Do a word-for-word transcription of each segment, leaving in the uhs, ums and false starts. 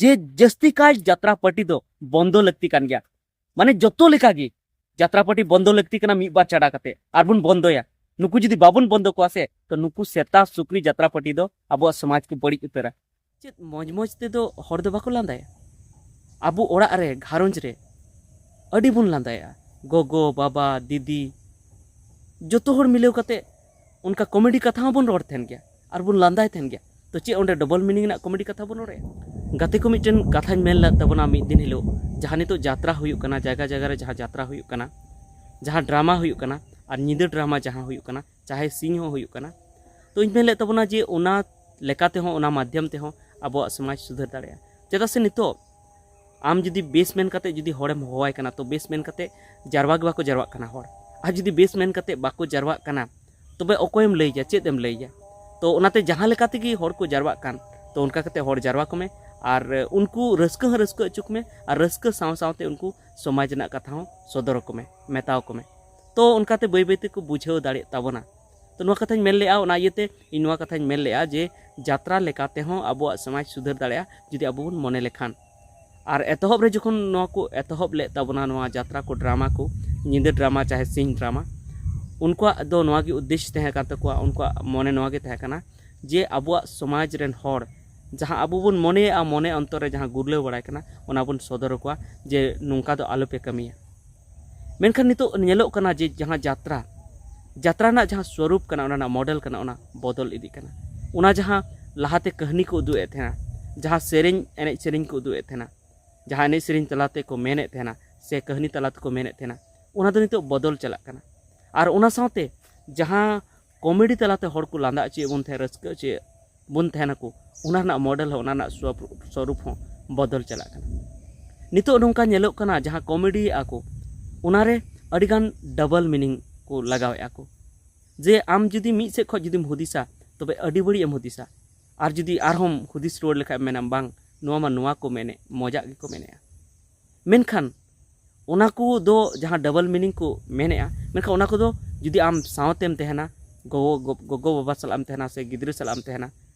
ᱡᱮ ᱡᱟᱹᱥᱛᱤ ᱠᱟᱭ ᱡᱟᱛᱨᱟ ᱯᱟᱨᱴᱤ ᱫᱚ ᱵᱚᱱᱫᱚ ᱞᱟᱹᱠᱛᱤ ᱠᱟᱱ ᱜᱮᱭᱟ᱾ ᱢᱟᱱᱮ ᱡᱚᱛᱚ ᱞᱮᱠᱟ ᱜᱮ ᱡᱟᱛᱨᱟ ᱯᱟᱨᱴᱤ ᱵᱚᱱᱫᱚ ᱞᱟᱹᱠᱛᱤ ᱠᱟᱱᱟ, ᱢᱤᱫ ᱵᱟᱨ ᱪᱷᱟᱰᱟ ᱠᱟᱛᱮ, ᱟᱨ ᱵᱚᱱ ᱵᱚᱱᱫᱚᱭᱟ᱾ ᱱᱩᱠᱩ ᱡᱩᱫᱤ ᱵᱟᱵᱚᱱ ᱵᱚᱱᱫᱚ ᱠᱚᱣᱟ ᱥᱮ, ᱛᱚ ᱱᱩᱠᱩ ᱥᱮᱛᱟ ᱥᱩᱠᱨᱤ ᱡᱟᱛᱨᱟ ᱯᱟᱨᱴᱤ ᱫᱚ ᱟᱵᱚᱣᱟᱜ ᱥᱚᱢᱟᱡᱽ ᱠᱚ ᱵᱟᱹᱲᱤᱡ ᱩᱛᱟᱹᱨᱟ᱾ ᱪᱮᱫ ᱢᱚᱡᱽ ᱢᱚᱡᱽ ᱛᱮᱫᱚ ᱦᱚᱲ ᱫᱚ ᱵᱟᱠᱚ ᱞᱟᱸᱫᱟᱭᱟ? ᱟᱵᱚ ᱚᱲᱟᱜ ᱨᱮ, ᱜᱷᱟᱨᱚᱸᱡᱽ ᱨᱮ ᱟᱹᱰᱤ ᱵᱚᱱ ᱞᱟᱸᱫᱟᱭᱟ, ᱜᱚᱜᱚ, ᱵᱟᱵᱟ, ᱫᱤᱫᱤ, ᱡᱚᱛᱚ ᱦᱚᱲ ᱢᱤᱞᱟᱹᱣ ᱠᱟᱛᱮ ᱚᱱᱠᱟ ᱠᱚᱢᱮᱰᱤ ᱠᱟᱛᱷᱟ ᱦᱚᱸᱵᱚᱱ ᱨᱚᱲ ᱛᱟᱦᱮᱱ ᱜᱮᱭᱟ ᱟᱨ ᱵᱚᱱ ᱞᱟᱸᱫᱟᱭ ᱛᱟᱦᱮᱱ ᱜᱮᱭᱟ᱾ ᱛᱚ ᱪᱮᱫ ᱚᱸᱰᱮ ᱰᱚᱵᱚᱞ ᱢᱤᱱᱤᱝ ᱨᱮᱱᱟᱜ ᱠᱚᱢᱮᱰᱤ ᱠᱟᱛᱷᱟ ᱵᱚᱱ ᱨᱚᱲᱮᱫᱼᱟ? ᱜᱟᱛᱮ ᱠᱚ, ᱢᱤᱫᱴᱮᱱ ᱠᱟᱛᱷᱟᱧ ᱢᱮᱱ ᱞᱮᱫ ᱛᱟᱵᱚᱱᱟ ᱢᱤᱫ ᱫᱤᱱ ᱦᱤᱞᱳᱜ, ᱡᱟᱦᱟᱸ ᱱᱤᱛᱚᱜ ᱡᱟᱛᱨᱟ ᱦᱩᱭᱩᱜ ᱠᱟᱱᱟ, ᱡᱟᱭᱜᱟ ᱡᱟᱭᱜᱟ ᱨᱮ ᱡᱟᱦᱟᱸ ᱡᱟᱛᱨᱟ ᱦᱩᱭᱩᱜ ᱠᱟᱱᱟ, ᱡᱟᱦᱟᱸ ᱰᱨᱟᱢᱟ ᱦᱩᱭᱩᱜ ᱠᱟᱱᱟ, ᱟᱨ ᱧᱤᱫᱟᱹ ᱰᱨᱟᱢᱟ ᱡᱟᱦᱟᱸ ᱦᱩᱭᱩᱜ ᱠᱟᱱᱟ, ᱪᱟᱦᱮ ᱥᱤᱧ ᱦᱚᱸ ᱦᱩᱭᱩᱜ ᱠᱟᱱᱟ, ᱛᱚ ᱤᱧ ᱢᱮᱱ ᱞᱮᱫ ᱛᱟᱵᱚᱱᱟ ᱡᱮ ᱚᱱᱟ ᱞᱮᱠᱟ ᱛᱮᱦᱚᱸ, ᱚᱱᱟ ᱢᱟᱫᱽᱫᱷᱚᱢ ᱛᱮᱦᱚᱸ ᱟᱵᱚᱣᱟᱜ ᱥᱚᱢᱟᱡᱽ ᱥᱩᱫᱷᱟᱹᱨ ᱫᱟᱲᱮᱭᱟᱜᱼᱟ᱾ ᱪᱮᱫᱟᱜ ᱥᱮ ᱱᱤᱛᱚᱜ ᱟᱢ ᱡᱩᱫᱤ ᱵᱮᱥ ᱢᱮᱱ ᱠᱟᱛᱮ ᱡᱩᱫᱤ ᱦᱚᱲᱮᱢ ᱦᱚᱦᱚᱣᱟᱭ ᱠᱟᱱᱟ, ᱛᱚ ᱵᱮᱥ ᱢᱮᱱ ᱠᱟᱛᱮ ᱡᱟᱨᱣᱟ ᱜᱮ ᱵᱟᱠᱚ ᱡᱟᱨᱣᱟᱜ ᱠᱟᱱᱟ ᱦᱚᱲ᱾ ᱟᱨ ᱡᱩᱫᱤ ᱵᱮᱥ ᱢᱮᱱ ᱠᱟᱛᱮ ᱵᱟᱠᱚ ᱡᱟᱨᱣᱟᱜ ᱠᱟᱱᱟ, ᱛᱚᱵᱮ ᱚᱠᱚᱭᱮᱢ ᱞᱟᱹᱭᱟ, ᱪᱮᱫ ᱮᱢ ᱞᱟᱹᱭᱟ? ᱛᱚ ᱚᱱᱟᱛᱮ ᱡᱟᱦᱟᱸ ᱞᱮᱠᱟ ᱛᱮᱜᱮ ᱦᱚᱲ ᱠᱚ ᱡᱟᱨᱣᱟᱜ ᱠᱟᱱ, ᱛᱚ ᱚᱱᱠᱟ ᱠᱟᱛᱮ ᱦᱚᱲ ᱡᱟᱨᱣᱟ ᱠᱚᱢᱮ᱾ ᱟᱨ ᱩᱱᱠᱩ ᱨᱟᱹᱥᱠᱟᱹ ᱦᱚᱸ ᱨᱟᱹᱥᱠᱟᱹ ᱦᱚᱪᱚ ᱠᱚᱢᱮ, ᱟᱨ ᱨᱟᱹᱥᱠᱟᱹ ᱥᱟᱶ ᱥᱟᱶᱛᱮ ᱩᱱᱠᱩ ᱥᱚᱢᱟᱡᱽ ᱨᱮᱱᱟᱜ ᱠᱟᱛᱷᱟ ᱦᱚᱸ ᱥᱚᱫᱚᱨ ᱟᱠᱚ ᱢᱮ, ᱢᱮᱛᱟᱣ ᱠᱚ ᱢᱮ᱾ ᱛᱚ ᱚᱱᱠᱟᱛᱮ ᱵᱟᱹᱭ ᱵᱟᱹᱭ ᱛᱮᱠᱚ ᱵᱩᱡᱷᱟᱹᱣ ᱫᱟᱲᱮᱭᱟᱜ ᱛᱟᱵᱚᱱᱟ᱾ ᱛᱚ ᱱᱚᱣᱟ ᱠᱟᱛᱷᱟᱧ ᱢᱮᱱ ᱞᱮᱜᱼᱟ, ᱚᱱᱟ ᱤᱭᱟᱹᱛᱮ ᱤᱧ ᱱᱚᱣᱟ ᱠᱟᱛᱷᱟᱧ ᱢᱮᱱ ᱞᱮᱜᱼᱟ ᱡᱮ ᱡᱟᱛᱨᱟ ᱞᱮᱠᱟ ᱛᱮᱦᱚᱸ ᱟᱵᱚᱣᱟᱜ ᱥᱚᱢᱟᱡᱽ ᱥᱩᱫᱷᱟᱹᱨ ᱫᱟᱲᱮᱭᱟᱜᱼᱟ ᱡᱩᱫᱤ ᱟᱵᱚ ᱵᱚᱱ ᱢᱚᱱᱮ ᱞᱮᱠᱷᱟᱱ᱾ ᱟᱨ ᱮᱛᱚᱦᱚᱵ ᱨᱮ ᱡᱚᱠᱷᱚᱱ ᱱᱚᱣᱟ ᱠᱚ ᱮᱛᱚᱦᱚᱵ ᱞᱮᱫ ᱛᱟᱵᱚᱱᱟ, ᱱᱚᱣᱟ ᱡᱟᱛᱨᱟ ᱠᱚ, ᱰᱨᱟᱢᱟ ᱠᱚ, ᱧᱤᱫᱟᱹ ᱰᱨᱟᱢᱟ ᱪᱟᱦᱮ ᱥᱤᱧ ᱰᱨᱟᱢᱟ, ᱩᱱᱠᱩᱣᱟᱜ ᱫᱚ ᱱᱚᱣᱟ ᱜᱮ ᱩᱫᱽᱫᱮᱥ ᱛᱟᱦᱮᱸ ᱠᱟᱱ ᱛᱟᱠᱚᱣᱟ, ᱩᱱᱠᱩᱣᱟᱜ ᱢᱚᱱᱮ ᱱᱚᱣᱟ ᱜᱮ ᱛᱟᱦᱮᱸ ᱠᱟᱱᱟ ᱡᱮ ᱟᱵᱚᱣᱟᱜ ᱥᱚᱢᱟᱡᱽ ᱨᱮᱱ ᱦᱚᱲ ᱡᱟᱦᱟᱸ ᱟᱵᱚ ᱵᱚᱱ ᱢᱚᱱᱮᱭᱮᱜᱼᱟ, ᱢᱚᱱᱮ ᱚᱱᱛᱚᱨ ᱨᱮ ᱡᱟᱦᱟᱸ ᱜᱩᱨᱞᱟᱹᱣ ᱵᱟᱲᱟᱭ ᱠᱟᱱᱟ, ᱚᱱᱟ ᱵᱚᱱ ᱥᱚᱫᱚᱨ ᱟᱠᱚᱣᱟ ᱡᱮ ᱱᱚᱝᱠᱟ ᱫᱚ ᱟᱞᱚ ᱯᱮ ᱠᱟᱹᱢᱤᱭᱟ᱾ ᱢᱮᱱᱠᱷᱟᱱ ᱱᱤᱛᱚᱜ ᱧᱮᱞᱚᱜ ᱠᱟᱱᱟ ᱡᱮ ᱡᱟᱦᱟᱸ ᱡᱟᱛᱨᱟ, ᱡᱟᱛᱨᱟ ᱨᱮᱱᱟᱜ ᱡᱟᱦᱟᱸ ᱥᱣᱚᱨᱩᱯ ᱠᱟᱱᱟ, ᱚᱱᱟ ᱨᱮᱱᱟᱜ ᱢᱚᱰᱮᱞ ᱠᱟᱱᱟ, ᱚᱱᱟ ᱵᱚᱫᱚᱞ ᱤᱫᱤᱜ ᱠᱟᱱᱟ᱾ ᱚᱱᱟ ᱡᱟᱦᱟᱸ ᱞᱟᱦᱟᱛᱮ ᱠᱟᱹᱦᱱᱤ ᱠᱚ ᱩᱫᱩᱜ ᱮᱫ ᱛᱟᱦᱮᱱᱟ, ᱡᱟᱦᱟᱸ ᱥᱮᱨᱮᱧ, ᱮᱱᱮᱡ ᱥᱮᱨᱮᱧ ᱠᱚ ᱩᱫᱩᱜ ᱮᱫ ᱛᱟᱦᱮᱱᱟ, ᱡᱟᱦᱟᱸ ᱮᱱᱮᱡ ᱥᱮᱨᱮᱧ ᱛᱟᱞᱟ ᱛᱮᱠᱚ ᱢᱮᱱᱮᱫ ᱛᱟᱦᱮᱱᱟ ᱥᱮ ᱠᱟᱹᱦᱱᱤ ᱛᱟᱞᱟ ᱛᱮᱠᱚ ᱢᱮᱱᱮᱫ ᱛᱟᱦᱮᱱᱟ, ᱚᱱᱟ ᱫᱚ ᱱᱤᱛᱚᱜ ᱵᱚᱫᱚᱞ ᱪᱟᱞᱟᱜ ᱠᱟᱱᱟ᱾ ᱟᱨ ᱚᱱᱟ ᱥᱟᱶᱛᱮ ᱡᱟᱦᱟᱸ ᱠᱚᱢᱮᱰᱤ ᱛᱟᱞᱟᱛᱮ ᱦᱚᱲ ᱠᱚ ᱞᱟᱸᱫᱟ ᱦᱚᱪᱚᱭᱮᱫ ᱵᱚᱱ ᱛᱟᱦᱮᱸ, ᱨᱟᱹᱥᱠᱟᱹ ᱦᱚᱪᱚᱭᱮᱫ ᱵᱚᱱ ᱛᱟᱦᱮᱱᱟᱠᱚ, ᱚᱱᱟ ᱨᱮᱱᱟᱜ ᱢᱚᱰᱮᱞ ᱦᱚᱸ, ᱚᱱᱟ ᱨᱮᱱᱟᱜ ᱥᱚᱨᱩᱯ-, ᱥᱚᱨᱩᱯ ᱦᱚᱸ ᱵᱚᱫᱚᱞ ᱪᱟᱞᱟᱜ ᱠᱟᱱᱟ᱾ ᱱᱤᱛᱚᱜ ᱱᱚᱝᱠᱟ ᱧᱮᱞᱚᱜ ᱠᱟᱱᱟ, ᱡᱟᱦᱟᱸ ᱠᱚᱢᱮᱰᱤᱭᱮᱫᱼᱟ ᱠᱚ, ᱚᱱᱟᱨᱮ ᱟᱹᱰᱤᱜᱟᱱ ᱰᱚᱵᱚᱞ ᱢᱤᱱᱤᱝ ᱠᱚ ᱞᱟᱜᱟᱣᱮᱫᱼᱟ ᱠᱚ᱾ ᱡᱮ ᱟᱢ ᱡᱩᱫᱤ ᱢᱤᱫ ᱥᱮᱫ ᱠᱷᱚᱱ ᱡᱩᱫᱤᱢ ᱦᱩᱫᱤᱥᱟ, ᱛᱚᱵᱮ ᱟᱹᱰᱤ ᱵᱟᱹᱲᱤᱡ ᱮᱢ ᱦᱩᱫᱤᱥᱟ᱾ ᱟᱨ ᱡᱩᱫᱤ ᱟᱨᱦᱚᱸᱢ ᱦᱩᱫᱤᱥ ᱨᱩᱣᱟᱹᱲ ᱞᱮᱠᱷᱟᱡ ᱢᱮᱱᱟᱢ, "ᱵᱟᱝ, ᱱᱚᱣᱟ ᱢᱟ ᱱᱚᱣᱟ ᱠᱚ ᱢᱮᱱᱮᱫ, ᱢᱚᱡᱟᱜ ᱜᱮᱠᱚ ᱢᱮᱱᱮᱫᱼᱟ᱾" ᱢᱮᱱᱠᱷᱟᱱ ᱚᱱᱟ ᱠᱚ ᱫᱚ ᱡᱟᱦᱟᱸ ᱰᱚᱵᱚᱞ ᱢᱤᱱᱤᱝ ᱠᱚ ᱢᱮᱱᱮᱫᱼᱟ, ᱢᱮᱱᱠᱷᱟᱱ ᱚᱱᱟ ᱠᱚᱫᱚ ᱡᱩᱫᱤ ᱟᱢ ᱥᱟᱶᱛᱮᱢ ᱛᱟᱦᱮᱱᱟ, ᱜᱚᱜᱚ, ᱜᱚ-, ᱜᱚᱜᱚ ᱵᱟᱵᱟ ᱥᱟᱞᱟᱜ ᱮᱢ ᱛᱟᱦᱮᱱᱟ ᱥᱮ ᱜᱤᱫᱽᱨᱟᱹ ᱥᱟᱞᱟᱜ ᱮᱢ ᱛᱟᱦᱮᱱᱟ,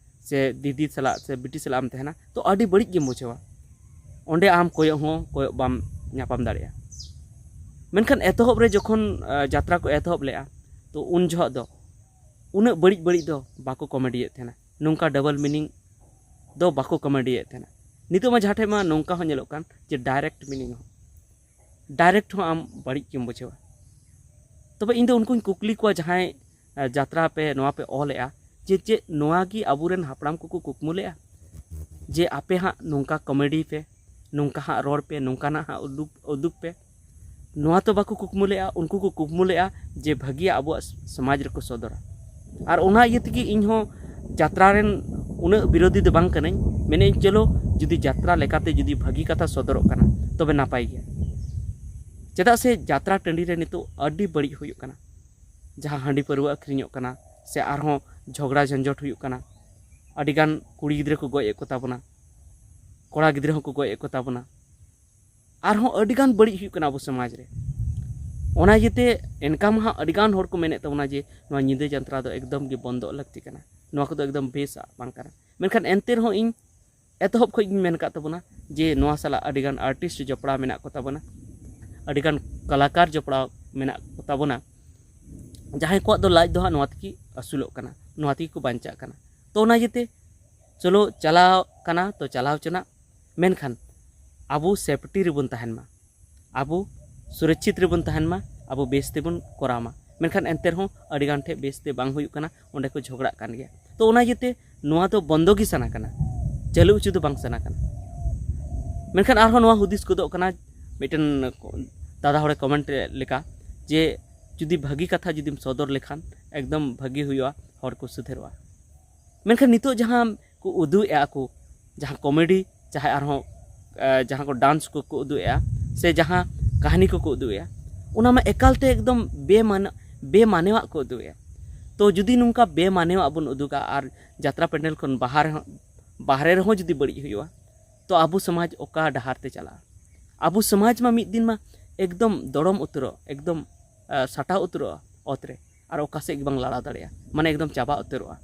ᱥᱮ ᱫᱤᱫᱤ ᱥᱟᱞᱟᱜ ᱥᱮ ᱵᱤᱴᱤ ᱥᱟᱞᱟᱜ ᱮᱢ ᱛᱟᱦᱮᱱᱟ, ᱛᱚ ᱟᱹᱰᱤ ᱵᱟᱹᱲᱤᱡ ᱜᱮᱢ ᱵᱩᱡᱷᱟᱹᱣᱟ᱾ ᱚᱸᱰᱮ ᱟᱢ ᱠᱚᱭᱚᱜ ᱦᱚᱸ ᱠᱚᱭᱚᱜ ᱵᱟᱢ ᱧᱟᱯᱟᱢ ᱫᱟᱲᱮᱭᱟᱜᱼᱟ᱾ ᱢᱮᱱᱠᱷᱟᱱ ᱮᱛᱚᱦᱚᱵ ᱨᱮ ᱡᱚᱠᱷᱚᱱ ᱟᱸ, ᱡᱟᱛᱨᱟ ᱠᱚ ᱮᱛᱚᱦᱚᱵ ᱞᱮᱫᱼᱟ, ᱛᱚ ᱩᱱ ᱡᱚᱦᱚᱜ ᱫᱚ ᱩᱱᱟᱹᱜ ᱵᱟᱹᱲᱤᱡ ᱵᱟᱹᱲᱤᱡ ᱫᱚ ᱵᱟᱠᱚ ᱠᱚᱢᱮᱰᱤᱭᱮᱫ ᱛᱟᱦᱮᱱᱟ, ᱱᱚᱝᱠᱟ ᱰᱟᱵᱚᱞ ᱢᱤᱱᱤᱝ ᱫᱚ ᱵᱟᱠᱚ ᱠᱚᱢᱮᱰᱤᱭᱮᱫ ᱛᱟᱦᱮᱱᱟ᱾ ᱱᱤᱛᱚᱜ ᱢᱟ ᱡᱟᱦᱟᱸ ᱴᱷᱮᱡ ᱢᱟ ᱱᱚᱝᱠᱟ ᱦᱚᱸ ᱧᱮᱞᱚᱜ ᱠᱟᱱ ᱡᱮ ᱰᱟᱭᱨᱮᱠᱴ ᱢᱤᱱᱤᱝ ᱦᱚᱸ, ᱰᱟᱭᱨᱮᱠᱴ ᱦᱚᱸ ᱟᱢ ᱵᱟᱹᱲᱤᱡ ᱜᱮᱢ ᱵᱩᱡᱷᱟᱹᱣᱟ᱾ ᱛᱚᱵᱮ ᱤᱧ ᱫᱚ ᱩᱱᱠᱩᱧ ᱠᱩᱠᱞᱤ ᱠᱚᱣᱟ, ᱡᱟᱦᱟᱸᱭ ᱟᱸ, ᱡᱟᱛᱨᱟ ᱯᱮ ᱱᱚᱣᱟ ᱯᱮ ᱚᱞᱮᱜᱼᱟ, ᱡᱮ ᱪᱮᱫ ᱱᱚᱣᱟ ᱜᱮ ᱟᱵᱚᱨᱮᱱ ᱦᱟᱯᱲᱟᱢ ᱠᱚᱠᱚ ᱠᱩᱠᱢᱩ ᱞᱮᱜᱼᱟ ᱡᱮ ᱟᱯᱮ ᱦᱟᱸᱜ ᱱᱚᱝᱠᱟ ᱠᱚᱢᱮᱰᱤ ᱯᱮ, ᱱᱚᱝᱠᱟ ᱦᱟᱸᱜ ᱨᱚᱲ ᱯᱮ, ᱱᱚᱝᱠᱟᱱᱟᱜ ᱦᱟᱸᱜ ᱩᱫᱩᱜ ᱩᱫᱩᱜ ᱯᱮ? ᱱᱚᱣᱟ ᱛᱚ ᱵᱟᱠᱚ ᱠᱩᱠᱢᱩ ᱞᱮᱜᱼᱟ᱾ ᱩᱱᱠᱩ ᱠᱚ ᱠᱩᱠᱢᱩ ᱞᱮᱜᱼᱟ ᱡᱮ ᱵᱷᱟᱹᱜᱤᱭᱟᱜ ᱟᱵᱚᱣᱟᱜ ᱥᱚᱢᱟᱡᱽ ᱨᱮᱠᱚ ᱥᱚᱫᱚᱨᱟ᱾ ᱟᱨ ᱚᱱᱟ ᱤᱭᱟᱹ ᱛᱮᱜᱮ ᱤᱧ ᱦᱚᱸ ᱡᱟᱛᱨᱟ ᱨᱮᱱ ᱩᱱᱟᱹᱜ ᱵᱤᱨᱳᱫᱷᱤ ᱫᱚ ᱵᱟᱝ ᱠᱟᱹᱱᱟᱹᱧ, ᱢᱮᱱᱮᱫ ᱟᱹᱧ ᱪᱚᱞᱚ ᱡᱩᱫᱤ ᱡᱟᱛᱨᱟ ᱞᱮᱠᱟᱛᱮ ᱡᱩᱫᱤ ᱵᱷᱟᱹᱜᱤ ᱠᱟᱛᱷᱟ ᱥᱚᱫᱚᱨᱚᱜ ᱠᱟᱱᱟ ᱛᱚᱵᱮ ᱱᱟᱯᱟᱭ ᱜᱮᱭᱟ᱾ ᱪᱮᱫᱟᱜ ᱥᱮ ᱡᱟᱛᱨᱟ ᱴᱟᱺᱰᱤ ᱨᱮ ᱱᱤᱛᱚᱜ ᱟᱹᱰᱤ ᱵᱟᱹᱲᱤᱡ ᱦᱩᱭᱩᱜ ᱠᱟᱱᱟ, ᱡᱟᱦᱟᱸ ᱦᱟᱺᱰᱤ ᱯᱟᱹᱨᱣᱟᱹ ᱟᱹᱠᱷᱨᱤᱧᱚᱜ ᱠᱟᱱᱟ ᱥᱮ ᱟᱨᱦᱚᱸ ᱡᱷᱚᱜᱽᱲᱟ ᱡᱷᱚᱧᱡᱚᱴ ᱦᱩᱭᱩᱜ ᱠᱟᱱᱟ, ᱟᱹᱰᱤᱜᱟᱱ ᱠᱩᱲᱤ ᱜᱤᱫᱽᱨᱟᱹ ᱠᱚ ᱜᱚᱡ ᱮᱫ ᱠᱚ ᱛᱟᱵᱚᱱᱟ, ᱠᱚᱲᱟ ᱜᱤᱫᱽᱨᱟᱹ ᱦᱚᱸᱠᱚ ᱜᱚᱡ ᱮᱫ ᱠᱚ ᱛᱟᱵᱚᱱᱟ, ᱟᱨᱦᱚᱸ ᱟᱹᱰᱤᱜᱟᱱ ᱵᱟᱹᱲᱤᱡ ᱦᱩᱭᱩᱜ ᱠᱟᱱᱟ ᱟᱵᱚ ᱥᱚᱢᱟᱡᱽ ᱨᱮ᱾ ᱚᱱᱟ ᱤᱭᱟᱹᱛᱮ ᱮᱱᱠᱟ ᱢᱟ ᱦᱟᱸᱜ ᱟᱹᱰᱤᱜᱟᱱ ᱦᱚᱲ ᱠᱚ ᱢᱮᱱᱮᱫ ᱛᱟᱵᱚᱱᱟ ᱡᱮ ᱱᱚᱣᱟ ᱧᱤᱫᱟᱹ ᱡᱟᱛᱨᱟ ᱫᱚ ᱮᱠᱫᱚᱢ ᱜᱮ ᱵᱚᱱᱫᱚᱜ ᱞᱟᱹᱠᱛᱤ ᱠᱟᱱᱟ, ᱱᱚᱣᱟ ᱠᱚᱫᱚ ᱮᱠᱫᱚᱢ ᱵᱮᱥᱟᱜ ᱵᱟᱝ ᱠᱟᱱᱟ᱾ ᱢᱮᱱᱠᱷᱟᱱ ᱮᱱᱛᱮ ᱨᱮᱦᱚᱸ ᱤᱧ ᱮᱛᱚᱦᱚᱵ ᱠᱷᱚᱱ ᱜᱤᱧ ᱢᱮᱱ ᱟᱠᱟᱫ ᱛᱟᱵᱚᱱᱟ ᱡᱮ ᱱᱚᱣᱟ ᱥᱟᱞᱟᱜ ᱟᱹᱰᱤᱜᱟᱱ ᱟᱨᱴᱤᱥᱴ ᱡᱚᱯᱲᱟᱣ ᱢᱮᱱᱟᱜ ᱠᱚ ᱛᱟᱵᱚᱱᱟ, ᱟᱹᱰᱤᱜᱟᱱ ᱠᱟᱞᱟᱠᱟᱨ ᱡᱚᱯᱲᱟᱣ ᱢᱮᱱᱟᱜ ᱠᱚ ᱛᱟᱵᱚᱱᱟ, ᱡᱟᱦᱟᱸᱭ ᱠᱚᱣᱟᱜ ᱫᱚ ᱞᱟᱡ ᱫᱚ ᱦᱟᱸᱜ ᱱᱚᱣᱟ ᱛᱮᱜᱮ ᱟᱹᱥᱩᱞᱚᱜ ᱠᱟᱱᱟ, ᱱᱚᱣᱟ ᱛᱮᱜᱮ ᱠᱚ ᱵᱟᱧᱪᱟᱜ ᱠᱟᱱᱟ᱾ ᱛᱚ ᱚᱱᱟ ᱤᱭᱟᱹᱛᱮ ᱪᱚᱞᱚ ᱪᱟᱞᱟᱣ ᱠᱟᱱᱟ ᱛᱚ ᱪᱟᱞᱟᱣ ᱦᱚᱪᱚᱱᱟᱜ, ᱢᱮᱱᱠᱷᱟᱱ ᱟᱵᱚ ᱥᱮᱯᱴᱤ ᱨᱮᱵᱚᱱ ᱛᱟᱦᱮᱱ ᱢᱟ, ᱟᱵᱚ ᱥᱩᱨᱚᱠᱪᱷᱤᱛ ᱨᱮᱵᱚᱱ ᱛᱟᱦᱮᱱ ᱢᱟ, ᱟᱵᱚ ᱵᱮᱥ ᱛᱮᱵᱚᱱ ᱠᱚᱨᱟᱣ ᱢᱟ᱾ ᱢᱮᱱᱠᱷᱟᱱ ᱮᱱᱛᱮ ᱨᱮᱦᱚᱸ ᱟᱹᱰᱤᱜᱟᱱ ᱴᱷᱮᱡ ᱵᱮᱥ ᱛᱮ ᱵᱟᱝ ᱦᱩᱭᱩᱜ ᱠᱟᱱᱟ, ᱚᱸᱰᱮ ᱠᱚ ᱡᱷᱚᱜᱽᱲᱟᱜ ᱠᱟᱱ ᱜᱮᱭᱟ᱾ ᱛᱚ ᱚᱱᱟ ᱤᱭᱟᱹᱛᱮ ᱱᱚᱣᱟ ᱫᱚ ᱵᱚᱱᱫᱚ ᱜᱮ ᱥᱟᱱᱟ ᱠᱟᱱᱟ, ᱪᱟᱹᱞᱩ ᱦᱚᱪᱚ ᱫᱚ ᱵᱟᱝ ᱥᱟᱱᱟ ᱠᱟᱱᱟ᱾ ᱢᱮᱱᱠᱷᱟᱱ ᱟᱨᱦᱚᱸ ᱱᱚᱣᱟ ᱦᱩᱫᱤᱥ ᱜᱚᱫᱚᱜ ᱠᱟᱱᱟ ᱢᱤᱫᱴᱮᱱ ᱫᱟᱫᱟ ᱦᱚᱲᱮ ᱠᱚᱢᱮᱱᱴ ᱞᱮᱠᱟ ᱡᱮ ᱡᱩᱫᱤ ᱵᱷᱟᱹᱜᱤ ᱠᱟᱛᱷᱟ ᱡᱩᱫᱤᱢ ᱥᱚᱫᱚᱨ ᱞᱮᱠᱷᱟᱱ ᱮᱠᱫᱚᱢ ᱵᱷᱟᱹᱜᱤ ᱦᱩᱭᱩᱜᱼᱟ, ᱦᱚᱲ ᱠᱚ ᱥᱩᱫᱷᱟᱹᱨᱚᱜᱼᱟ᱾ ᱢᱮᱱᱠᱷᱟᱱ ᱱᱤᱛᱚᱜ ᱡᱟᱦᱟᱸ ᱠᱚ ᱩᱫᱩᱜ ᱮᱫᱼᱟ ᱠᱚ, ᱡᱟᱦᱟᱸ ᱠᱚᱢᱮᱰᱤ ᱪᱟᱦᱮ ᱟᱨᱦᱚᱸ ᱮ, ᱡᱟᱦᱟᱸ ᱠᱚ ᱰᱟᱱᱥ ᱠᱚᱠᱚ ᱩᱫᱩᱜ ᱮᱫᱼᱟ ᱥᱮ ᱡᱟᱦᱟᱸ ᱠᱟᱹᱦᱱᱤ ᱠᱚᱠᱚ ᱩᱫᱩᱜ ᱮᱫᱼᱟ, ᱚᱱᱟ ᱢᱟ ᱮᱠᱟᱞᱛᱮ ᱮᱠᱫᱚᱢ ᱵᱮᱢᱟᱱ ᱵᱮᱢᱟᱱᱮᱣᱟᱜ ᱠᱚ ᱩᱫᱩᱜ ᱮᱫᱼᱟ᱾ ᱛᱚ ᱡᱩᱫᱤ ᱱᱚᱝᱠᱟ ᱵᱮᱢᱟᱱᱮᱣᱟᱜ ᱵᱚᱱ ᱩᱫᱩᱜᱟ ᱟᱨ ᱡᱟᱛᱨᱟ ᱯᱮᱱᱰᱮᱞ ᱠᱷᱚᱱ ᱵᱟᱦᱟ ᱨᱮᱦᱚᱸ ᱵᱟᱦᱨᱮ ᱨᱮᱦᱚᱸ ᱡᱩᱫᱤ ᱵᱟᱹᱲᱤᱡ ᱦᱩᱭᱩᱜᱼᱟ, ᱛᱚ ᱟᱵᱚ ᱥᱚᱢᱟᱡᱽ ᱚᱠᱟ ᱰᱟᱦᱟᱨ ᱛᱮ ᱪᱟᱞᱟᱜᱼᱟ? ᱟᱵᱚ ᱥᱚᱢᱟᱡᱽ ᱢᱟ ᱢᱤᱫ ᱫᱤᱱ ᱢᱟ ᱮᱠᱫᱚᱢ ᱫᱚᱲᱚᱢ ᱩᱛᱟᱹᱨᱚᱜ, ᱮᱠᱫᱚᱢ ᱮ, ᱥᱟᱴᱟᱣ ᱩᱛᱟᱹᱨᱚᱜᱼᱟ ᱚᱛ ᱨᱮ, ᱟᱨ ᱚᱠᱟ ᱥᱮᱫ ᱜᱮ ᱵᱟᱝ ᱞᱟᱲᱟᱣ ᱫᱟᱲᱮᱭᱟᱜᱼᱟ, ᱢᱟᱱᱮ ᱮᱠᱫᱚᱢ ᱪᱟᱵᱟ ᱩᱛᱟᱹᱨᱚᱜᱼᱟ᱾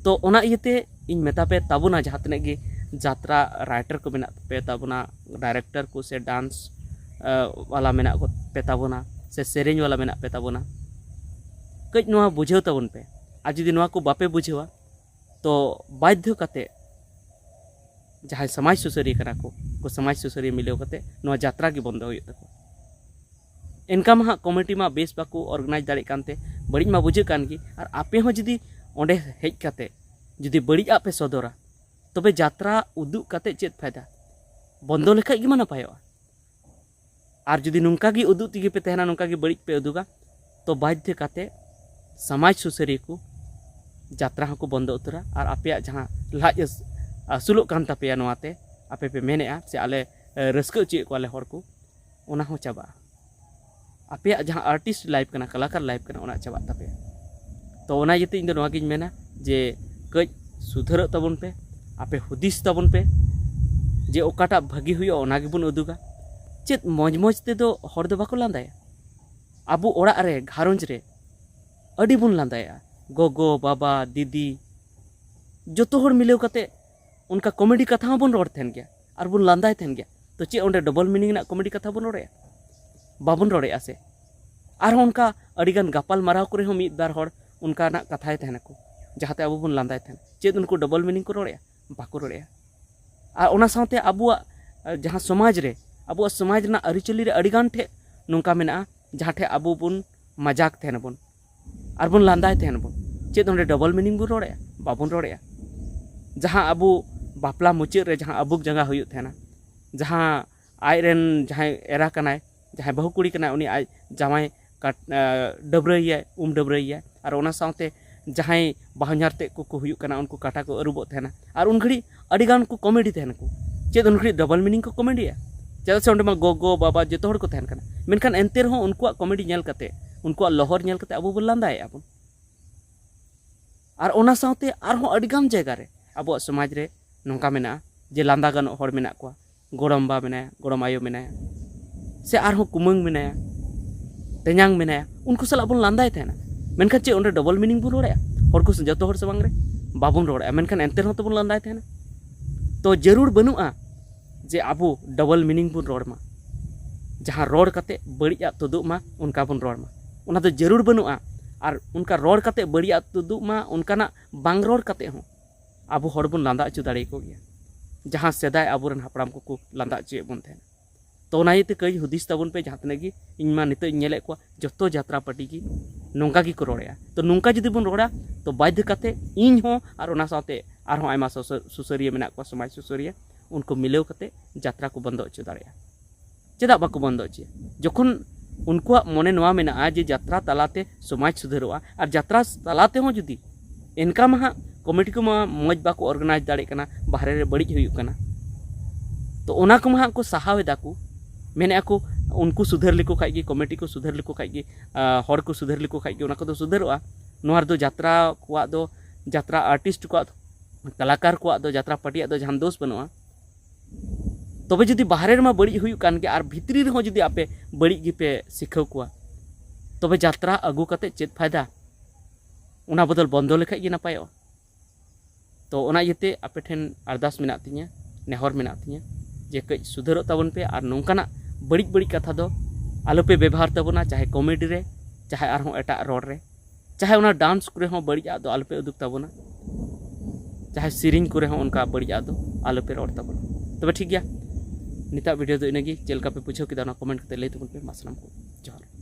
ᱛᱚ ᱚᱱᱟ ᱤᱭᱟᱹᱛᱮ ᱤᱧ ᱢᱮᱛᱟ ᱯᱮ ᱛᱟᱵᱚᱱᱟ, ᱡᱟᱦᱟᱸ ᱛᱤᱱᱟᱹᱜ ᱜᱮ ᱡᱟᱛᱨᱟ ᱨᱟᱭᱴᱟᱨ ᱠᱚ ᱢᱮᱱᱟᱜ ᱯᱮ ᱛᱟᱵᱚᱱᱟ, ᱰᱟᱭᱨᱮᱠᱴᱚᱨ ᱠᱚ ᱥᱮ ᱰᱟᱱᱥ ᱣᱟᱞᱟ ᱢᱮᱱᱟᱜ ᱠᱚ ᱯᱮ ᱛᱟᱵᱚᱱᱟ, ᱥᱮ ᱥᱮᱨᱮᱧ ᱣᱟᱞᱟ ᱢᱮᱱᱟᱜ ᱯᱮ ᱛᱟᱵᱚᱱᱟ, ᱠᱟᱹᱡ ᱱᱚᱣᱟ ᱵᱩᱡᱷᱟᱹᱣ ᱛᱟᱵᱚᱱ ᱯᱮ᱾ ᱟᱨ ᱡᱩᱫᱤ ᱱᱚᱣᱟ ᱠᱚ ᱵᱟᱯᱮ ᱵᱩᱡᱷᱟᱹᱣᱟ, ᱛᱚ ᱵᱟᱫᱽᱫᱷᱚ ᱠᱟᱛᱮ ᱡᱟᱦᱟᱸᱭ ᱥᱚᱢᱟᱡᱽ ᱥᱩᱥᱟᱹᱨᱤᱭᱟᱹ ᱠᱟᱱᱟ ᱠᱚ, ᱩᱱᱠᱩ ᱥᱚᱢᱟᱡᱽ ᱥᱩᱥᱟᱹᱨᱤᱭᱟᱹ ᱢᱤᱞᱟᱹᱣ ᱠᱟᱛᱮ ᱱᱚᱣᱟ ᱡᱟᱛᱨᱟ ᱜᱮ ᱵᱚᱱᱫᱚ ᱦᱩᱭᱩᱜ ᱛᱟᱠᱚᱣᱟ᱾ ᱮᱱᱠᱟ ᱢᱟ ᱦᱟᱸᱜ ᱠᱚᱢᱤᱴᱤ ᱢᱟ ᱵᱮᱥ ᱵᱟᱠᱚ ᱚᱨᱜᱟᱱᱟᱭᱤᱡᱽ ᱫᱟᱲᱮᱭᱟᱜ ᱠᱟᱱᱛᱮ ᱵᱟᱹᱲᱤᱡ ᱢᱟ ᱵᱩᱡᱷᱟᱹᱜ ᱠᱟᱱ ᱜᱮ, ᱟᱨ ᱟᱯᱮ ᱦᱚᱸ ᱡᱩᱫᱤ ᱚᱸᱰᱮ ᱦᱮᱡ ᱠᱟᱛᱮ ᱡᱩᱫᱤ ᱵᱟᱹᱲᱤᱡ ᱟᱜ ᱯᱮ ᱥᱚᱫᱚᱨᱟ, ᱛᱚᱵᱮ ᱡᱟᱛᱨᱟ ᱩᱫᱩᱜ ᱠᱟᱛᱮ ᱪᱮᱫ ᱯᱷᱟᱭᱫᱟ? ᱵᱚᱱᱫᱚ ᱞᱮᱠᱷᱟᱡ ᱜᱮ ᱢᱟ ᱱᱟᱯᱟᱭᱚᱜᱼᱟ᱾ ᱟᱨ ᱡᱩᱫᱤ ᱱᱚᱝᱠᱟ ᱜᱮ ᱩᱫᱩᱜ ᱛᱮᱜᱮ ᱯᱮ ᱛᱟᱦᱮᱱᱟ, ᱱᱚᱝᱠᱟ ᱜᱮ ᱵᱟᱹᱲᱤᱡ ᱯᱮ ᱩᱫᱩᱜᱟ, ᱛᱚ ᱵᱟᱫᱽᱫᱷᱚ ᱠᱟᱛᱮ ᱥᱚᱢᱟᱡᱽ ᱥᱩᱥᱟᱹᱨᱤᱭᱟᱹ ᱠᱚ ᱡᱟᱛᱨᱟ ᱦᱚᱸᱠᱚ ᱵᱚᱱᱫᱚ ᱩᱛᱟᱹᱨᱟ᱾ ᱟᱨ ᱟᱯᱮᱭᱟᱜ ᱡᱟᱦᱟᱸ ᱞᱟᱡ ᱟᱹᱥ-, ᱟᱹᱥᱩᱞᱚᱜ ᱠᱟᱱ ᱛᱟᱯᱮᱭᱟ, ᱱᱚᱣᱟᱛᱮ ᱟᱯᱮ ᱯᱮ ᱢᱮᱱᱮᱜᱼᱟ ᱥᱮ ᱟᱞᱮ, ᱮ, ᱨᱟᱹᱥᱠᱟᱹ ᱦᱚᱪᱚᱭᱮᱫ ᱠᱚᱣᱟᱞᱮ ᱦᱚᱲ ᱠᱚ, ᱚᱱᱟ ᱦᱚᱸ ᱪᱟᱵᱟᱜᱼᱟ᱾ ᱟᱯᱮᱭᱟᱜ ᱡᱟᱦᱟᱸ ᱟᱨᱴᱤᱥᱴ ᱞᱟᱭᱤᱯᱷ ᱠᱟᱱᱟ, ᱠᱟᱞᱟᱠᱟᱨ ᱞᱟᱭᱤᱯᱷ ᱠᱟᱱᱟ, ᱚᱱᱟ ᱪᱟᱵᱟᱜ ᱛᱟᱯᱮᱭᱟ᱾ ᱛᱚ ᱚᱱᱟ ᱤᱭᱟᱹᱛᱮ ᱤᱧ ᱫᱚ ᱱᱚᱣᱟ ᱜᱤᱧ ᱢᱮᱱᱟ ᱡᱮ ᱠᱟᱹᱡ ᱥᱩᱫᱷᱟᱹᱨᱚᱜ ᱛᱟᱵᱚᱱ ᱯᱮ, ᱟᱯᱮ ᱦᱩᱫᱤᱥ ᱛᱟᱵᱚᱱ ᱯᱮ ᱡᱮ ᱚᱠᱟᱴᱟᱜ ᱵᱷᱟᱹᱜᱤ ᱦᱩᱭᱩᱜᱼᱟ, ᱚᱱᱟ ᱜᱮᱵᱚᱱ ᱩᱫᱩᱜᱟ᱾ ᱪᱮᱫ ᱢᱚᱡᱽ ᱢᱚᱡᱽ ᱛᱮᱫᱚ ᱦᱚᱲ ᱫᱚ ᱵᱟᱠᱚ ᱞᱟᱸᱫᱟᱭᱟ᱾ ᱟᱵᱚ ᱚᱲᱟᱜ ᱨᱮ, ᱜᱷᱟᱨᱚᱸᱡᱽ ᱨᱮ ᱟᱹᱰᱤ ᱵᱚᱱ ᱞᱟᱸᱫᱟᱭᱟ, ᱜᱚᱜᱚ, ᱵᱟᱵᱟ, ᱫᱤᱫᱤ, ᱡᱚᱛᱚ ᱦᱚᱲ ᱢᱤᱞᱟᱹᱣ ᱠᱟᱛᱮ ᱚᱱᱠᱟ ᱠᱚᱢᱮᱰᱤ ᱠᱟᱛᱷᱟ ᱦᱚᱸᱵᱚᱱ ᱨᱚᱲ ᱛᱟᱦᱮᱱ ᱜᱮᱭᱟ ᱟᱨ ᱵᱚᱱ ᱞᱟᱸᱫᱟᱭ ᱛᱟᱦᱮᱱ ᱜᱮᱭᱟ᱾ ᱛᱚ ᱪᱮᱫ ᱚᱸᱰᱮ ᱰᱚᱵᱚᱞ ᱢᱤᱱᱤᱝ ᱨᱮᱱᱟᱜ ᱠᱚᱢᱮᱰᱤ ᱠᱟᱛᱷᱟ ᱵᱚᱱ ᱨᱚᱲᱮᱜᱼᱟ? ᱵᱟᱵᱚᱱ ᱨᱚᱲᱮᱜᱼᱟ ᱥᱮ? ᱟᱨᱦᱚᱸ ᱚᱱᱠᱟ ᱟᱹᱰᱤᱜᱟᱱ ᱜᱟᱯᱟᱞ ᱢᱟᱨᱟᱣ ᱠᱚᱨᱮ ᱦᱚᱸ ᱢᱤᱫ ᱵᱟᱨ ᱦᱚᱲ ᱚᱱᱠᱟᱱᱟᱜ ᱠᱟᱛᱷᱟᱭ ᱛᱟᱦᱮᱱᱟᱠᱚ, ᱡᱟᱦᱟᱸᱛᱮ ᱟᱵᱚ ᱵᱚᱱ ᱞᱟᱸᱫᱟᱭ ᱛᱟᱦᱮᱱ᱾ ᱪᱮᱫ ᱩᱱᱠᱩ ᱰᱚᱵᱚᱞ ᱢᱤᱱᱤᱝ ᱠᱚ ᱨᱚᱲᱮᱜᱼᱟ? ᱵᱟᱠᱚ ᱨᱚᱲᱮᱜᱼᱟ᱾ ᱟᱨ ᱚᱱᱟ ᱥᱟᱶᱛᱮ ᱟᱵᱚᱣᱟᱜ, ᱟᱸ, ᱡᱟᱦᱟᱸ ᱥᱚᱢᱟᱡᱽ ᱨᱮ, ᱟᱵᱚᱣᱟᱜ ᱥᱚᱢᱟᱡᱽ ᱨᱮᱱᱟᱜ ᱟᱹᱨᱤᱪᱟᱹᱞᱤ ᱨᱮ ᱟᱹᱰᱤᱜᱟᱱ ᱴᱷᱮᱡ ᱱᱚᱝᱠᱟ ᱢᱮᱱᱟᱜᱼᱟ, ᱡᱟᱦᱟᱸ ᱴᱷᱮᱡ ᱟᱵᱚ ᱵᱚᱱ ᱢᱟᱡᱟᱠ ᱛᱟᱦᱮᱱᱟᱵᱚᱱ ᱟᱨ ᱵᱚᱱ ᱞᱟᱸᱫᱟᱭ ᱛᱟᱦᱮᱱᱟᱵᱚᱱ᱾ ᱪᱮᱫ ᱚᱸᱰᱮ ᱰᱚᱵᱚᱞ ᱢᱤᱱᱤᱝ ᱵᱚᱱ ᱨᱚᱲᱮᱜᱼᱟ? ᱵᱟᱵᱚᱱ ᱨᱚᱲᱮᱜᱼᱟ᱾ ᱡᱟᱦᱟᱸ ᱟᱵᱚ ᱵᱟᱯᱞᱟ ᱢᱩᱪᱟᱹᱫ ᱨᱮ ᱡᱟᱦᱟᱸ ᱟᱵᱩᱠ ᱡᱟᱸᱜᱟ ᱦᱩᱭᱩᱜ ᱛᱟᱦᱮᱱᱟ, ᱡᱟᱦᱟᱸ ᱟᱡᱨᱮᱱ ᱡᱟᱦᱟᱸᱭ ᱮᱨᱟ ᱠᱟᱱᱟᱭ, ᱡᱟᱦᱟᱸᱭ ᱵᱟᱹᱦᱩ ᱠᱩᱲᱤ ᱠᱟᱱᱟᱭ, ᱩᱱᱤ ᱟᱡ ᱡᱟᱶᱟᱭ ᱠᱟᱴ-, ᱮ, ᱰᱟᱹᱵᱽᱨᱟᱹᱭᱮᱭᱟᱭ, ᱩᱢ ᱰᱟᱹᱵᱽᱨᱟᱹᱭᱮᱭᱟᱭ, ᱟᱨ ᱚᱱᱟ ᱥᱟᱶᱛᱮ ᱡᱟᱦᱟᱸᱭ ᱵᱟᱦᱚᱧᱦᱟᱨ ᱛᱮᱫ ᱠᱚᱠᱚ ᱦᱩᱭᱩᱜ ᱠᱟᱱᱟ, ᱩᱱᱠᱩ ᱠᱟᱴᱟ ᱠᱚ ᱟᱹᱨᱩᱵᱚᱜ ᱛᱟᱦᱮᱱᱟ᱾ ᱟᱨ ᱩᱱ ᱜᱷᱟᱹᱲᱤᱡ ᱟᱹᱰᱤ ᱜᱟᱱ ᱠᱚ ᱠᱚᱢᱮᱰᱤ ᱛᱟᱦᱮᱱᱟᱠᱚ᱾ ᱪᱮᱫ ᱩᱱ ᱜᱷᱟᱹᱲᱤᱡ ᱰᱚᱵᱚᱞ ᱢᱤᱱᱤᱝ ᱠᱚ ᱠᱚᱢᱮᱰᱤᱭᱟ? ᱪᱮᱫᱟᱜ ᱥᱮ ᱚᱸᱰᱮ ᱢᱟ ᱜᱚ, ᱜᱚ, ᱵᱟᱵᱟ ᱡᱚᱛᱚ ᱦᱚᱲ ᱠᱚ ᱛᱟᱦᱮᱱ ᱠᱟᱱᱟ᱾ ᱢᱮᱱᱠᱷᱟᱱ ᱮᱱᱛᱮ ᱨᱮᱦᱚᱸ ᱩᱱᱠᱩᱣᱟᱜ ᱠᱚᱢᱮᱰᱤ ᱧᱮᱞ ᱠᱟᱛᱮ, ᱩᱱᱠᱩᱣᱟᱜ ᱞᱚᱦᱚᱨ ᱧᱮᱞ ᱠᱟᱛᱮ ᱟᱵᱚ ᱵᱚᱱ ᱞᱟᱸᱫᱟᱭᱮᱫᱼᱟ ᱵᱚᱱ᱾ ᱟᱨ ᱚᱱᱟ ᱥᱟᱶᱛᱮ ᱟᱨᱦᱚᱸ ᱟᱹᱰᱤ ᱜᱟᱱ ᱡᱟᱭᱜᱟ ᱨᱮ ᱟᱵᱚᱣᱟᱜ ᱥᱚᱢᱟᱡᱽ ᱨᱮ ᱱᱚᱝᱠᱟ ᱢᱮᱱᱟᱜᱼᱟ ᱡᱮ ᱞᱟᱸᱫᱟ ᱜᱟᱱᱚᱜ ᱦᱚᱲ ᱢᱮᱱᱟᱜ ᱠᱚᱣᱟ, ᱜᱚᱲᱚᱢᱵᱟ ᱢᱮᱱᱟᱭᱟ, ᱜᱚᱲᱚᱢ ᱟᱭᱳ ᱢᱮᱱᱟᱭᱟ, ᱥᱮ ᱟᱨᱦᱚᱸ ᱠᱩᱢᱟᱹᱝ ᱢᱮᱱᱟᱭᱟ, ᱛᱮᱧᱟᱝ ᱢᱮᱱᱟᱭᱟ, ᱩᱱᱠᱩ ᱥᱟᱞᱟᱜ ᱵᱚᱱ ᱞᱟᱸᱫᱟᱭ ᱛᱟᱦᱮᱱᱟ᱾ ᱢᱮᱱᱠᱷᱟᱱ ᱪᱮᱫ ᱚᱸᱰᱮ ᱰᱚᱵᱚᱞ ᱢᱤᱱᱤᱝ ᱵᱚᱱ ᱨᱚᱲᱮᱜᱼᱟ ᱦᱚᱲ ᱠᱚ, ᱡᱚᱛᱚ ᱦᱚᱲ ᱥᱟᱢᱟᱝ ᱨᱮ? ᱵᱟᱵᱚᱱ ᱨᱚᱲᱮᱫᱼᱟ, ᱢᱮᱱᱠᱷᱟᱱ ᱮᱱᱛᱮ ᱨᱮᱦᱚᱸ ᱛᱚᱵᱚᱱ ᱞᱟᱸᱫᱟᱭ ᱛᱟᱦᱮᱱᱟ᱾ ᱛᱚ ᱡᱟᱹᱨᱩᱲ ᱵᱟᱹᱱᱩᱜᱼᱟ ᱡᱮ ᱟᱵᱚ ᱰᱚᱵᱚᱞ ᱢᱤᱱᱤᱝ ᱵᱚᱱ ᱨᱚᱲ ᱢᱟ, ᱡᱟᱦᱟᱸ ᱨᱚᱲ ᱠᱟᱛᱮ ᱵᱟᱹᱲᱤᱡ ᱟᱜ ᱛᱩᱫᱩᱜ ᱢᱟ ᱚᱱᱠᱟ ᱵᱚᱱ ᱨᱚᱲ ᱢᱟ, ᱚᱱᱟ ᱫᱚ ᱡᱟᱹᱨᱩᱲ ᱵᱟᱹᱱᱩᱜᱼᱟ᱾ ᱟᱨ ᱚᱱᱠᱟ ᱨᱚᱲ ᱠᱟᱛᱮ ᱵᱟᱹᱲᱤᱡ ᱟᱜ ᱛᱩᱫᱩᱜ ᱢᱟ ᱚᱱᱠᱟᱱᱟᱜ ᱵᱟᱝ ᱨᱚᱲ ᱠᱟᱛᱮ ᱦᱚᱸ ᱟᱵᱚ ᱦᱚᱲ ᱵᱚᱱ ᱞᱟᱸᱫᱟ ᱦᱚᱪᱚ ᱫᱟᱲᱮᱭᱟᱠᱚ ᱜᱮᱭᱟ, ᱡᱟᱦᱟᱸ ᱥᱮᱫᱟᱭ ᱟᱵᱚᱨᱮᱱ ᱦᱟᱯᱲᱟᱢ ᱠᱚᱠᱚ ᱞᱟᱸᱫᱟ ᱦᱚᱪᱚᱭᱮᱫ ᱵᱚᱱ ᱛᱟᱦᱮᱱᱟ᱾ ᱛᱚ ᱚᱱᱟ ᱤᱭᱟᱹᱛᱮ ᱠᱟᱹᱡ ᱦᱩᱫᱤᱥ ᱛᱟᱵᱚᱱ ᱯᱮ, ᱡᱟᱦᱟᱸ ᱛᱤᱱᱟᱹᱜ ᱜᱮ ᱤᱧ ᱢᱟ ᱱᱤᱛᱚᱜ ᱤᱧ ᱧᱮᱞᱮᱫ ᱠᱚᱣᱟ ᱡᱚᱛᱚ ᱡᱟᱛᱨᱟ ᱯᱟᱹᱴᱤ ᱜᱮ ᱱᱚᱝᱠᱟ ᱜᱮᱠᱚ ᱨᱚᱲᱮᱫᱼᱟ᱾ ᱛᱚ ᱱᱚᱝᱠᱟ ᱡᱩᱫᱤ ᱵᱚᱱ ᱨᱚᱲᱟ ᱛᱚ ᱵᱟᱫᱽᱫᱷᱚ ᱠᱟᱛᱮ ᱤᱧ ᱦᱚᱸ ᱟᱨ ᱚᱱᱟ ᱥᱟᱶᱛᱮ ᱟᱨᱦᱚᱸ ᱟᱭᱢᱟ ᱥᱩᱥᱟᱹ- ᱥᱩᱥᱟᱹᱨᱤᱭᱟᱹ ᱢᱮᱱᱟᱜ ᱠᱚᱣᱟ, ᱥᱚᱢᱟᱡᱽ ᱥᱩᱥᱟᱹᱨᱤᱭᱟᱹ, ᱩᱱᱠᱩ ᱢᱤᱞᱟᱹᱣ ᱠᱟᱛᱮ ᱡᱟᱛᱨᱟ ᱠᱚ ᱵᱚᱱᱫᱚ ᱦᱚᱪᱚ ᱫᱟᱲᱮᱭᱟᱜᱼᱟ᱾ ᱪᱮᱫᱟᱜ ᱵᱟᱠᱚ ᱵᱚᱱᱫᱚ ᱦᱚᱪᱚᱭᱟ? ᱡᱚᱠᱷᱚᱱ ᱩᱱᱠᱩᱣᱟᱜ ᱢᱚᱱᱮ ᱱᱚᱣᱟ ᱢᱮᱱᱟᱜᱼᱟ ᱡᱮ ᱡᱟᱛᱨᱟ ᱛᱟᱞᱟᱛᱮ ᱥᱚᱢᱟᱡᱽ ᱥᱩᱫᱷᱟᱹᱨᱚᱜᱼᱟ, ᱟᱨ ᱡᱟᱛᱨᱟ ᱛᱟᱞᱟ ᱛᱮᱦᱚᱸ ᱡᱩᱫᱤ ᱮᱱᱠᱟ ᱢᱟ ᱦᱟᱸᱜ ᱠᱚᱢᱤᱴᱤ ᱠᱚᱢᱟ ᱢᱚᱡᱽ ᱵᱟᱠᱚ ᱚᱨᱜᱟᱱᱟᱭᱤᱡᱽ ᱫᱟᱲᱮᱭᱟᱜ ᱠᱟᱱᱟ, ᱵᱟᱦᱨᱮ ᱨᱮ ᱵᱟᱹᱲᱤᱡ ᱦᱩᱭᱩᱜ ᱠᱟᱱᱟ, ᱛᱚ ᱚᱱᱟ ᱠᱚᱢᱟ ᱦᱟᱸᱜ ᱠᱚ ᱥᱟᱦᱟᱣ ᱮᱫᱟ ᱠᱚ, ᱢᱮᱱᱮᱫᱼᱟ ᱠᱚ ᱩᱱᱠᱩ ᱥᱩᱫᱷᱟᱹᱨ ᱞᱮᱠᱚ ᱠᱷᱟᱡ ᱜᱮ, ᱠᱚᱢᱤᱴᱤ ᱠᱚ ᱥᱩᱫᱷᱟᱹᱨ ᱞᱮᱠᱚ ᱠᱷᱟᱡ ᱜᱮ, ᱟᱸ, ᱦᱚᱲ ᱠᱚ ᱥᱩᱫᱷᱟᱹᱨ ᱞᱮᱠᱚ ᱠᱷᱟᱡ ᱜᱮ ᱚᱱᱟ ᱠᱚᱫᱚ ᱥᱩᱫᱷᱟᱹᱨᱚᱜᱼᱟ᱾ ᱱᱚᱣᱟ ᱨᱮᱫᱚ ᱡᱟᱛᱨᱟ ᱠᱚᱣᱟᱜ ᱫᱚ, ᱡᱟᱛᱨᱟ ᱟᱨᱴᱤᱥᱴ ᱠᱚᱣᱟᱜ ᱫᱚ, ᱠᱟᱞᱟᱠᱟᱨ ᱠᱚᱣᱟᱜ ᱫᱚ, ᱡᱟᱛᱨᱟ ᱯᱟᱹᱴᱤᱭᱟᱜ ᱫᱚ ᱡᱟᱦᱟᱱ ᱫᱳᱥ ᱵᱟᱹᱱᱩᱜᱼᱟ᱾ ᱛᱚᱵᱮ ᱡᱩᱫᱤ ᱵᱟᱦᱨᱮ ᱨᱮᱢᱟ ᱵᱟᱹᱲᱤᱡ ᱦᱩᱭᱩᱜ ᱠᱟᱱ ᱜᱮ ᱟᱨ ᱵᱷᱤᱛᱨᱤ ᱨᱮᱦᱚᱸ ᱡᱩᱫᱤ ᱟᱯᱮ ᱵᱟᱹᱲᱤᱡ ᱜᱮᱯᱮ ᱥᱤᱠᱷᱟᱹᱣ ᱠᱚᱣᱟ, ᱛᱚᱵᱮ ᱡᱟᱛᱨᱟ ᱟᱹᱜᱩ ᱠᱟᱛᱮ ᱪᱮᱫ ᱯᱷᱟᱭᱫᱟ? ᱚᱱᱟ ᱵᱚᱫᱚᱞ ᱵᱚᱱᱫᱚ ᱞᱮᱠᱷᱟᱡ ᱜᱮ ᱱᱟᱯᱟᱭᱚᱜᱼᱟ᱾ ᱛᱚ ᱚᱱᱟ ᱤᱭᱟᱹᱛᱮ ᱟᱯᱮ ᱴᱷᱮᱱ ᱟᱨᱫᱟᱥ ᱢᱮᱱᱟᱜ ᱛᱤᱧᱟᱹ, ᱱᱮᱦᱚᱨ ᱢᱮᱱᱟᱜ ᱛᱤᱧᱟᱹ ᱡᱮ ᱠᱟᱹᱡ ᱥᱩᱫᱷᱟᱹᱨᱚᱜ ᱛᱟᱵᱚᱱ ᱯᱮ ᱟᱨ ᱱᱚᱝᱠᱟᱱᱟᱜ ᱵᱟᱹᱲᱤᱡ ᱵᱟᱹᱲᱤᱡ ᱠᱟᱛᱷᱟ ᱫᱚ ᱟᱞᱚᱯᱮ ᱵᱮᱵᱚᱦᱟᱨ ᱛᱟᱵᱚᱱᱟ, ᱪᱟᱦᱮ ᱠᱚᱢᱮᱰᱤ ᱨᱮ, ᱪᱟᱦᱮ ᱟᱨᱦᱚᱸ ᱮᱴᱟᱜ ᱨᱚᱲ ᱨᱮ, ᱪᱟᱦᱮ ᱚᱱᱟ ᱰᱟᱱᱥ ᱠᱚᱨᱮ ᱦᱚᱸ ᱵᱟᱹᱲᱤᱡ ᱟᱜ ᱫᱚ ᱟᱞᱚᱯᱮ ᱩᱫᱩᱜ ᱛᱟᱵᱚᱱᱟ, ᱪᱟᱦᱮ ᱥᱮᱨᱮᱧ ᱠᱚᱨᱮ ᱦᱚᱸ ᱚᱱᱠᱟ ᱵᱟᱹᱲᱤᱡ ᱟᱜ ᱫᱚ ᱟᱞᱚᱯᱮ ᱨᱚᱲ ᱛᱟᱵᱚᱱᱟ᱾ ᱛᱚᱵᱮ ᱴᱷᱤᱠ ᱜᱮᱭᱟ, ᱱᱤᱛᱟᱜ ᱵᱷᱤᱰᱤᱭᱳ ᱫᱚ ᱤᱱᱟᱹᱜᱮ᱾ ᱪᱮᱫ ᱞᱮᱠᱟ ᱯᱮ ᱵᱩᱡᱷᱟᱹᱣ ᱠᱮᱫᱟ ᱚᱱᱟ ᱠᱚᱢᱮᱱᱴ ᱠᱟᱛᱮ ᱞᱟᱹᱭ ᱛᱟᱵᱚᱱ ᱯᱮ᱾ ᱢᱟ ᱥᱟᱱᱟᱢ ᱠᱚ ᱡᱚᱦᱟᱨ᱾